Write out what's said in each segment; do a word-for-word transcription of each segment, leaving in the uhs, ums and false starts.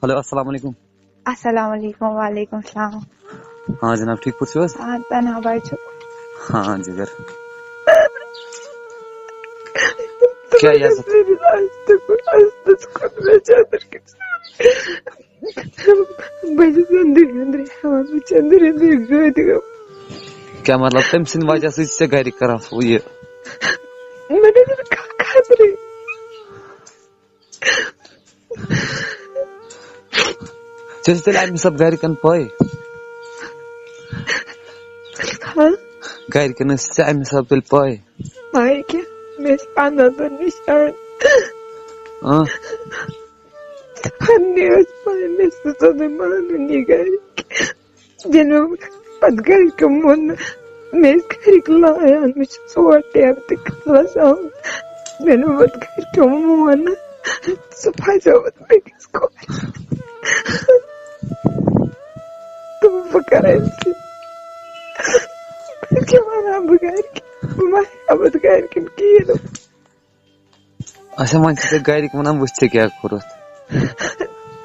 Hello, السلام علیکم۔ السلام علیکم۔ وعلیکم السلام۔ ہاں جناب، ٹھیک پٲٹھۍ چھِو حظ؟ آ، تنہا بھائی چھُ۔ ہاں جگر۔ کیٛاہ یزتھ؟ بہٕ چھَس أنٛدرۍ أنٛدرۍ ہٮ۪وان، بہٕ چھَس أنٛدرۍ أنٛدرۍ گٲدۍ گٔمٕژ۔ کیٛاہ مطلب، تٔمۍ سٕنٛدِ وجہ سۭتۍ چھِ ژےٚ گرِکۍ کران فو-، یہِ؟ مےٚ نَے چھُنہٕ کانٛہہ خطرٕے۔ ژےٚ چھِ تیٚلہِ اَمہِ حساب گرِکٮ۪ن پَے؟ ہاں؟ گرِکٮ۪ن ٲسۍ ژےٚ اَمہِ حساب تیٚلہِ پَے؟ پَے کیٛاہ؟ مےٚ ٲسۍ پَنٛداہ دۄہ نِشان۔ اۭں۔ پَننہِ ٲسۍ پَے، مےٚ ٲسۍ نہٕ زَنٕے مانٲنی گرِکۍ۔ ییٚلہِ مےٚ پَتہٕ گرِکیو مون نہٕ، مےٚ ٲسۍ گرِکۍ لایان، مےٚ چھِ ژور ٹیم تہِ کَلَس آمٕتۍ۔ ییٚلہِ مےٚ پَتہٕ گرِکیو مون نہٕ، سُہ پھَسیومُت بیٚکِس کورِ۔ تہٕ بہٕ کَرٕ أمِس سۭتۍ۔ بہٕ کیٛاہ وَنہٕ ہا بہٕ گرِکٮ۪ن؟ بہٕ ما ہٮ۪کہٕ ہا پَتہٕ گرِکٮ۪ن کِہیٖنۍ۔ اچھا، وۄنۍ چھِ ژےٚ گرِکۍ وَنان، وٕچھ ژےٚ کیٛاہ کوٚرُتھ۔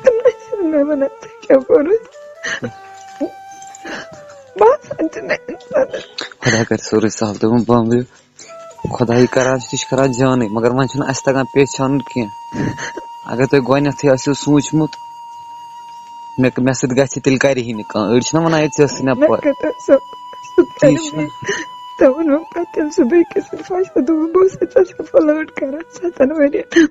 تِم نہ چھِنہٕ مےٚ وَنان، ژےٚ کیٛاہ کوٚرُتھ؟ بہٕ آسان چھِ نہٕ اِنسانَس۔ خۄدا کَرِ سورُے سہل، دوٚپُن بامبریو، خۄدایی کَران چھُ، تہِ چھُ کَران جانٕے، مگر وۄنۍ چھُنہٕ اَسہِ تَگان پہچانُن کینٛہہ۔ اگر تۄہہِ گۄڈٕنٮ۪تھٕے آسِو سوٗنٛچمُت، مےٚ، مےٚ سۭتۍ گژھِ، تیٚلہِ کَرِ ہی نہٕ کانٛہہ۔ أڑۍ چھِنہ وَنان، ہے، ژےٚ ٲسٕے نہ مےٚ پَے۔ کَتہِ ٲس سۄ؟ سُہ تی تَمہِ چھُنہ۔ وِزِ، ژےٚ ووٚنمُت پَتہٕ تٔمۍ سُہ بیٚیہِ کِس سۭتۍ فاصلہٕ، دوٚپُن، بہٕ اوسُس ژےٚ سۭتۍ فٕلٲٹ کَران ستَن ؤرِین۔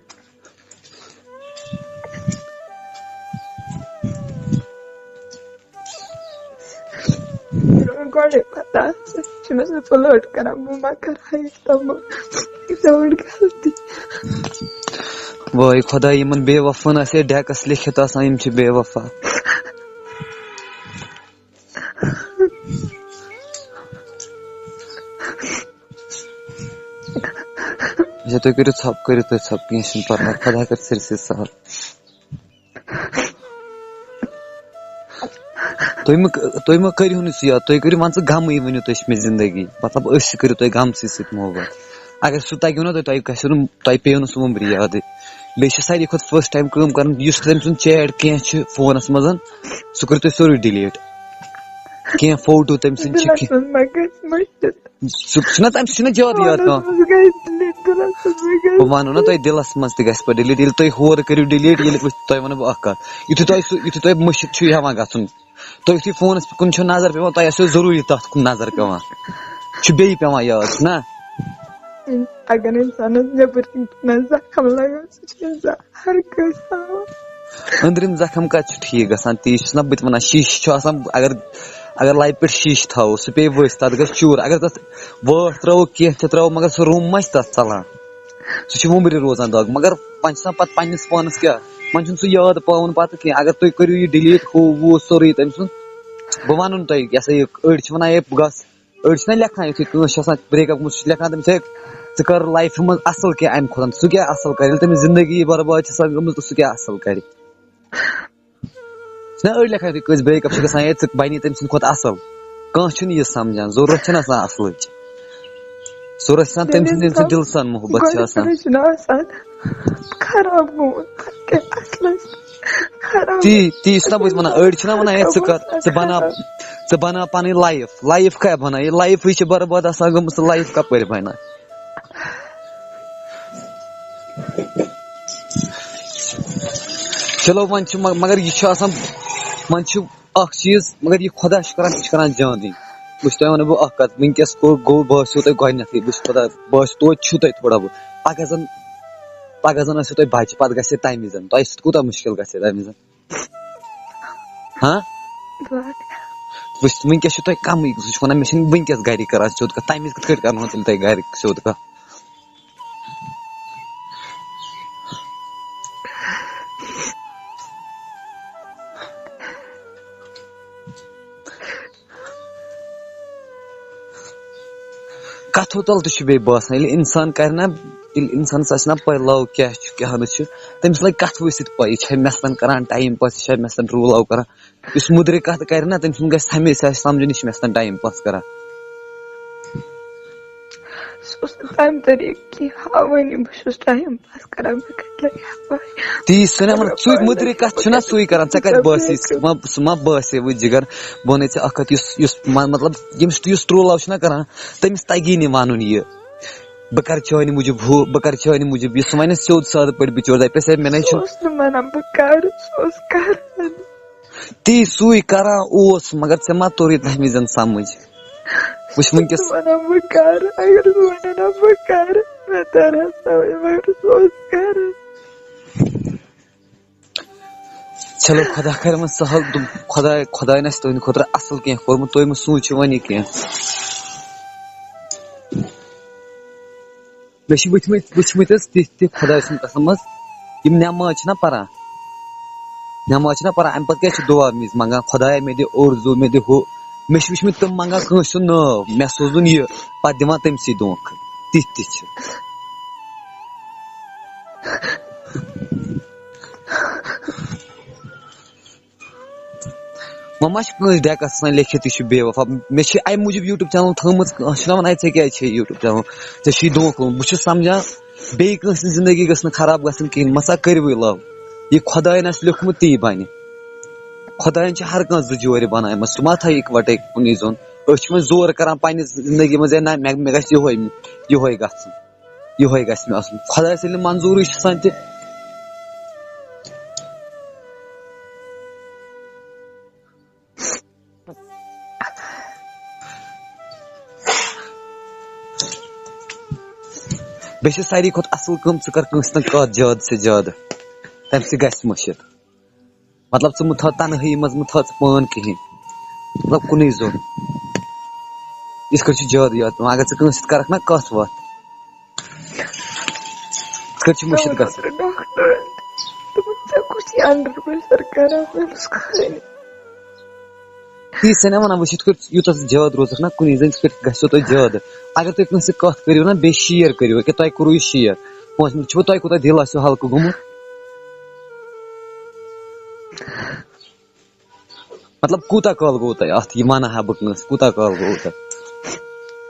گۄڈے پَتہ، سُہ چھُ مےٚ سۭتۍ فٕلٲٹ کَران، بہٕ ما کَرٕ ہا یہِ تَمام، یہِ چھِ بٔڑ غلطی۔ وٲے خۄدا، یِمَن بے وفاہَن آسہِ ہے ڈٮ۪کَس لیکھِتھ آسان، یِم چھِ بے وفا۔ اچھا، تُہۍ کٔرِو ژھۄپہٕ، کٔرِو تُہۍ ژھۄپہٕ، کینٛہہ چھُنہٕ پَرواے، خۄدا کَرِ سٲرسٕے سہل۔ تُہۍ مہٕ، تُہۍ مہٕ کٔرِو نہٕ سُہ یاد، تُہۍ کٔرِو، مان ژٕ، غمٕے ؤنِو تُہۍ، چھِ مےٚ زندگی، مطلب، أسۍ تہِ کٔرِو تُہۍ غمسٕے سۭتۍ محبت۔ اگر سُہ تَگیو نہ تۄہہِ، تۄہہِ گژھیو نہٕ، تۄہہِ پیٚیو نہٕ سُہ وُمرِ یادٕے۔ بیٚیہِ چھِ ساروی کھۄتہٕ first time کٲم کَرٕنۍ، یُس تٔمۍ سُنٛد chat کینٛہہ چھُ فونَس منٛز، سُہ کٔرِو تُہۍ سورُے delete۔ کینٛہہ فوٹو تٔمۍ سٕنٛدۍ چھِ دِلَس کینٛہہ۔ منٛز ما گژھِ مٔشِتھ؟ سُہ چھُنہ، تَمہِ سۭتۍ چھُنہ زیادٕ یاد پٮ۪وان۔ منٛز گژھِ دِلہِ، دِلَس منٛز ما گژھِ؟ بہٕ وَنو نہ تۄہہِ، دِلَس منٛز تہِ گژھِ پَتہٕ delete۔ ییٚلہِ تُہۍ ہورٕ کٔرِو delete، ییٚلہِ وٕچھ، تۄہہِ وَنو بہٕ اَکھ کَتھ۔ یُتھُے تۄہہِ سُہ، یُتھُے تۄہہِ مٔشِتھ چھُ ہٮ۪وان گژھُن، تۄہہِ یُتھُے فونَس کُن چھو نظر پٮ۪وان، تۄہہِ آسیو ضروٗری تَتھ کُن نظر پٮ۪وان۔ چھُ بیٚیہِ پٮ۪وان یاد، چھُنہ؟ اگر اِنسانَس نیٚبٕرۍ کِنۍ کینٛہہ زخم لَگان، سُہ چھُ اِنسان ہر کٲنٛسہِ تھاوان۔ أنٛدرِم زخم کَتہِ چھُ ٹھیٖک گژھان؟ تی چھُس نہ بہٕ تہِ وَنان، شیٖشہٕ چھُ آسان، اگر، اگر لَبہِ پٮ۪ٹھ شیٖشہٕ تھاوو، سُہ پیٚیہِ ؤسۍ، تَتھ گژھِ چوٗر۔ اگر تَتھ وٲٹھ ترٛاوو، کینٛہہ تہِ ترٛاوو، مگر سُہ روٚم ما چھِ تَتھ ژَلان؟ سُہ چھُ وُمرِ روزان دَگ۔ مگر وۄنۍ چھُ آسان پَتہٕ پنٛنِس پانَس کیٛاہ، وۄنۍ چھُنہٕ سُہ یاد پاوُن پَتہٕ کینٛہہ۔ اگر تُہۍ کٔرِو یہِ delete، ہُہ وُہ سورُے تٔمۍ سُنٛد، بہٕ وَنو نہٕ تۄہہِ، یہِ ہسا یہِ، أڑۍ چھِ وَنان، ہے، بہٕ گژھٕ، أڑۍ چھِنہ لیکھان، یُتھُے کٲنٛسہِ چھُ آسان break up گوٚمُت، سُہ چھُ لیکھان تٔمِس، ہے، ژٕ کر life منٛز اَصٕل کینٛہہ اَمہِ کھۄتہٕ۔ سُہ کیٛاہ اَصٕل کَرِ؟ ییٚلہِ تٔمِس زندگی برباد چھِ سۄ گٔمٕژ، تہٕ سُہ کیٛاہ اَصٕل کَرِ؟ چھِنہ أڑۍ لیکھان، یُتھُے کٲنٛسہِ break up چھُ گژھان، ہے، ژٕ بَنی تٔمۍ سٕنٛدِ کھۄتہٕ اَصٕل۔ کانٛہہ چھُنہٕ یہِ سَمجھان، ضروٗرت چھِنہٕ آسان اَصلٕچ۔ ضروٗرت چھِ آسان تٔمۍ سٕنٛز، ییٚمہِ سۭتۍ دِلہٕ سان محبت چھِ آسان۔ گۄڈٕنٮ۪تھٕے چھُنہٕ آسان خراب گوٚمُت، پَتہٕ کیٛاہ اَصلَس خراب؟ تی، تی چھُنہ بہٕ تہِ وَنان، أڑۍ چھِنہ وَنان، ہے، ژٕ کر، ژٕ بَناو، ژٕ بَناو پَنٕنۍ life۔ Life کیٛاہ بَناو؟ یہِ life-ٕے چھِ برباد آسان گٔمٕژ، تہٕ life کَپٲرۍ بَنہِ؟ چلو، وۄنۍ چھِ، مَ-، مگر یہِ چھُ آسان، وۄنۍ چھُ اَکھ چیٖز، مگر یہِ خۄدا چھُ کَران، یہِ چھُ کَران جانٕے۔ وٕچھ، تۄہہِ وَنو بہٕ اَکھ کَتھ، وٕنکیٚس گوٚو، گوٚو، باسیو تۄہہِ گۄڈٕنٮ۪تھٕے، بہٕ چھُس خۄدا، باسیو توتہِ چھُو تۄہہِ تھوڑا بہت۔ پَگاہ زَن، پَگاہ زَن ٲسِو تۄہہِ بَچہِ، پَتہٕ گژھِ تَمہِ وِزَن، تۄہہِ سۭتۍ کوٗتاہ مُشکِل گژھِ تَمہِ وِزَن؟ ہاں؟ وٕچھ، وٕنکیٚس چھُ تۄہہِ کَمٕے، سُہ چھُ وَنان، مےٚ چھِنہٕ وٕنکیٚس گَرِکۍ کَران سیوٚد کَتھ، تَمہِ وِزِ کِتھ کٲٹھۍ کَرنو تیٚلہِ تۄہہِ گَرِکۍ سیوٚد کَتھ؟ کَتھو تَل تہِ چھُ بیٚیہِ باسان، ییٚلہِ اِنسان کَرِ نہ، ییٚلہِ اِنسانَس آسہِ نہ پَے love کیٛاہ چھُ، کیٛاہ نہٕ چھُ، تٔمِس لَگہِ کَتھوٕے سۭتۍ پَے، یہِ چھا مےٚ سۭتۍ کَران time pass، یہِ چھا مےٚ سۭتۍ true love کَران۔ یُس مُدرِ کَتھ کَرِ نہ، تٔمۍ سُنٛد گژھِ ہمیشہِ آسہِ سَمجھُن، یہِ چھُ مےٚ سۭتۍ time pass کَران۔ سُہ اوس نہٕ تَمہِ طریٖقہٕ کینٛہہ ہاوٲنی، بہٕ چھُس ٹایم پاس کران، مےٚ کَتہِ لَگہِ ہاوان؟ تی سُہ نہ وَنان، ژٕے مٔدرِ کَتھ چھُنہ سُے کران، ژےٚ کَتہِ باسے؟ سُہ ما، سُہ ما باسے وۄنۍ جِگر؟ بہٕ وَنے ژےٚ اَکھ کَتھ، یُس، یُس ما-، مطلب، ییٚمِس، یُس true love چھُنہ کران، تٔمِس تَگی نہٕ وَنُن یہِ، بہٕ کَرٕ چانہِ موٗجوٗب ہُہ، بہٕ کَرٕ چانہِ موٗجوٗب یہِ۔ سُہ وَنہِ سیوٚد سادٕ پٲٹھۍ بِچور، دَپٮ۪س، ہے، مےٚ نَے سُہ چھُ اوس نہٕ وَنان بہٕ کَرٕ، سُہ اوس کران۔ تی سُے کران اوس، مگر ژےٚ ما توٚرُے تَمہِ وِزٮ۪ن سمجھ؟ وٕچھ سُہ وٕنکیٚس۔ چھُ وَنان بہٕ کَرٕ، اگر سُہ وَنہِ نا بہٕ کَرٕ، مےٚ تَرِ ہا سمجھ، مگر سُہ اوس کران۔ چلو، خۄدا کَرِ وۄنۍ سہل، دوٚپ، خۄداے، خۄدایَن آسہِ تُہٕنٛدِ خٲطرٕ اَصٕل کینٛہہ کوٚرمُت، تُہۍ مہٕ سوٗنٛچِو وۄنۍ یہِ کینٛہہ۔ مےٚ چھِ وٕچھمٕتۍ، وٕچھمٕتۍ حظ تِتھۍ تہِ خۄداے سٕنٛدِ قسم حظ، یِم نٮ۪ماز چھِنہ پَران، نٮ۪ماز چھِنہ پَران، اَمہِ پَتہٕ کیٛاہ چھِ دُعا منٛز منٛگان، خۄدایا، مےٚ دِ اُردو، مےٚ دِ ہُہ۔ مےٚ چھِ وٕچھمٕتۍ تِم منٛگان کٲنٛسہِ ہُنٛد ناو، مےٚ سوزُن یہِ، پَتہٕ دِوان تٔمۍ سٕے دھونٛکھٕ۔ تِتھۍ تہِ چھِ۔ وۄنۍ ما چھِ کٲنٛسہِ ڈٮ۪کَس آسان لیکھِتھ، یہِ چھُ بے وفا؟ مےٚ چھِ اَمہِ موٗجوٗب YouTube channel تھٲومٕژ، کٲنٛسہِ چھِنہ وَنان، "اَتہِ ژےٚ کیٛازِ چھے YouTube channel؟ ژےٚ چھُے دھونٛکھٕ لوٚگمُت۔" بہٕ چھُس سَمجھان، بیٚیہِ کٲنٛسہِ ہٕنٛز زِندگی گٔژھ نہٕ خراب گژھٕنۍ کِہیٖنۍ، مَسا کٔرِوٕے love۔ یہِ خۄدایَن آسہِ لیوٚکھمُت، تی بَنہِ۔ خۄدایَن چھِ ہر کانٛہہ زٕ جورِ بَنایمَژ، سُہ ما تھایہِ اِکوَٹَے کُنُے زوٚن۔ أسۍ چھِ وۄنۍ زورٕ کَران پنٛنہِ زِندگی منٛز، ہے نہ، مےٚ، مےٚ گژھِ یِہوٚے، یِہوٚے گژھُن۔ یِہوٚے گژھِ مےٚ آسُن۔ خۄدایَس ییٚلہِ نہٕ منظوٗرٕے چھُ آسان تہِ۔ بیٚیہِ چھِ ساروی کھۄتہٕ اَصٕل کٲم، ژٕ کَر کٲنٛسہِ سۭتۍ کَتھ زیادٕ سے زیادٕ، تَمہِ سۭتۍ گژھِ مٔشِتھ۔ مطلب، ژٕ مہٕ تھاو تنہٲیی منٛز، مہٕ تھاو ژٕ پان کِہیٖنۍ۔ مطلب، کُنُے زوٚن۔ یِتھ کٲٹھۍ چھُ زیادٕ یاد پٮ۪وان۔ اگر ژٕ کٲنٛسہِ سۭتۍ کرکھ نا کتھ وتھ، یِتھ کٲٹھۍ چھُ مٔشِتھ گژھان۔ ڈاکٹر، دوٚپُن، "ژےٚ کُس یہِ under pressure کران؟" مےٚ دوٚپُس، "خٲلی۔" تی چھِسے نا وَنان، وٕچھ، یِتھ کٲٹھۍ یوٗتاہ ژٕ زیادٕ روزکھ نا کُنی زٔنۍ، تِتھ کٲٹھۍ گژھیو تۄہہِ زیادٕ۔ اگر تُہۍ کٲنٛسہِ سۭتۍ کَتھ کٔرِو نا، بیٚیہِ share کٔرِو، أکیٛاہ تۄہہِ کوٚروٕ یہِ share، پانٛژھ مِنٹ چھُوٕ تۄہہِ کوٗتاہ دِل آسیو ہلکہٕ گوٚمُت؟ مطلب، کوٗتاہ کال گوٚو تۄہہِ اَتھ یہِ وَنہٕ ہا بہٕ کٲنٛسہِ، کوٗتاہ کال گوٚو تۄہہِ؟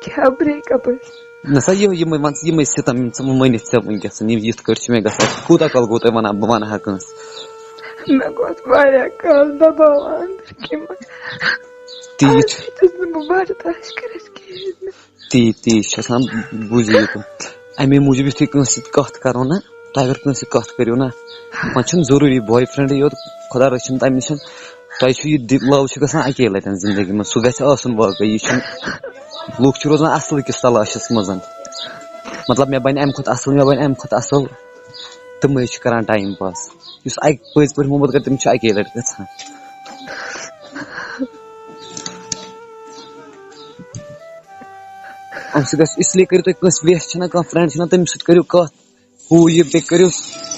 کیٛاہ breakup ٲسۍ؟ نہ سا، یِہوٚے، یِمَے وَن ژٕ، یِمَے سِتَم یِم ژٕ مٲنِتھ ژےٚ وٕنکیٚس، یِم یِتھ کٲٹھۍ چھِ مےٚ گژھان، کوٗتاہ کال گوٚو تۄہہِ وَنان، بہٕ وَنہٕ ہا کٲنٛسہِ؟ مےٚ گوٚو اَتھ واریاہ کال دَباوان أنٛدٕرۍ کِنۍ، مگر تی آز چھُ۔ ہیٚچٕس نہٕ بہٕ برداش کٔرِتھ کِہیٖنۍ نہٕ۔ تی، تی چھِ آسان، بوٗزِو یہِ کَتھ۔ اَمے موٗجوٗب یُتھُے کٲنٛسہِ سۭتۍ کَتھ کَرو نا، تۄہہِ اگر کٲنٛسہِ سۭتۍ کَتھ کٔرِو نا، وۄنۍ چھُنہٕ ضروٗری boyfriend یوت، خۄدا رٔچھِن تَمہِ نِش۔ تۄہہِ چھُ یہِ دِ-، love چھُ گژھان اَکے لَٹہِ زِندگی منٛز، سُہ گژھِ آسُن واقعی۔ یہِ چھُنہٕ، لُکھ چھِ روزان اَصلہٕ کِس تلاشَس منٛز۔ مطلب، مےٚ بَنہِ اَمہِ کھۄتہٕ اَصٕل، مےٚ بَنہِ اَمہِ کھۄتہٕ اَصٕل، تِمَے چھِ کَران time pass۔ یُس اَکہِ پٔزۍ پٲٹھۍ محبت کَرِ، تٔمِس چھِ اَکے لَٹہِ گژھان۔ اَمہِ سۭتۍ گژھِ، اس لیے کٔرِو تُہۍ کٲنٛسہِ ویس چھِنہ کانٛہہ friend چھِنہ، تٔمِس سۭتۍ کٔرِو کَتھ۔ ہُہ یہِ بیٚیہِ کٔرِو،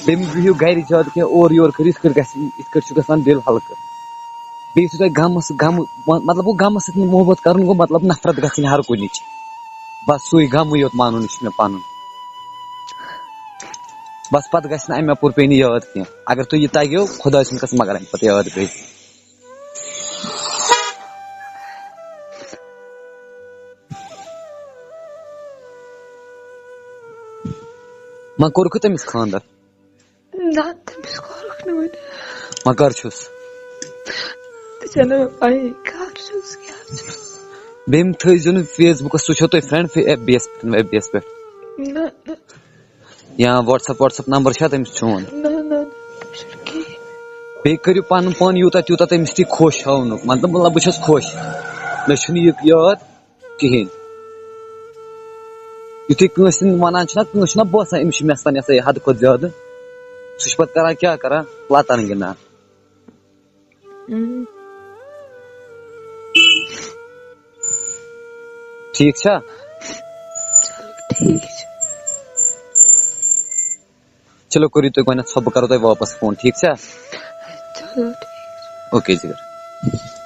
بیٚیہِ مہٕ بِہِو گَرِ زیادٕ کینٛہہ، اورٕ یورٕ کٔرِو، یِتھ کٲٹھۍ گژھِ، یِتھ کٲٹھۍ چھُ گژھان دِل ہلکہٕ۔ بیٚیہِ یُتھُے تۄہہِ غمَس، غمہٕ، مطلب، گوٚو غمَس سۭتۍ محبت کَرُن گوٚو مطلب نفرت گژھٕنۍ ہر کُنِچ۔ بَس سُے غمٕے یوت مانُن چھُ مےٚ پَنُن۔ بَس پَتہٕ گژھِ نہٕ اَمہِ اَپور پیٚیہِ نہٕ یاد کینٛہہ۔ اگر تُہۍ یہِ تَگیو، خۄداے سٕنٛدِ قسم، مگر اَمہِ پَتہٕ یاد پیٚیہِ۔ وۄنۍ کوٚرُکھٕ تٔمِس خانٛدر؟ نہ، تٔمِس کوٚرُکھ نہٕ وُنہِ۔ وۄنۍ کر چھُس؟ تہِ چھَنہٕ مےٚ پَیی، کر چھُس، کیٛاہ چھُس۔ بیٚیہِ مہٕ تھٲیزیو نہٕ Facebookس، سُہ چھو تۄہہِ friend فے-، ایف بی یَس پٮ۪ٹھ، ایف بی یَس پٮ۪ٹھ۔ نہ، نہ۔ یا WhatsApp، WhatsApp number چھا تٔمِس چون؟ نہ، نہ، نہ، تٔمِس چھُنہٕ کِہیٖنۍ۔ بیٚیہِ کٔرِو پَنُن پان یوٗتاہ تیوٗتاہ تٔمِس تہِ خۄش ہاونُک، مطلب، مطلب، بہٕ چھَس خۄش، مےٚ چھُنہٕ یہِ یاد کِہیٖنۍ۔ یُتھُے کٲنٛسہِ ہُنٛد وَنان چھُنہ، کٲنٛسہِ چھُنہ باسان، أمِس چھِ مےٚ سان یہِ ہسا یہِ حدٕ کھۄتہٕ زیادٕ، سُہ چھُ پَتہٕ کران کیٛاہ کران، لَتَن گِنٛدان۔ اۭں۔ ٹھیٖک چھا؟ چلو، ٹھیٖک چھُ۔ چلو، کٔرِو تُہۍ گۄڈٕنٮ۪تھ ژھۄپہٕ، بہٕ کرو تۄہہِ واپس فون، ٹھیٖک چھا؟ چلو، ٹھیٖک چھُ۔ اوکے، جِگر۔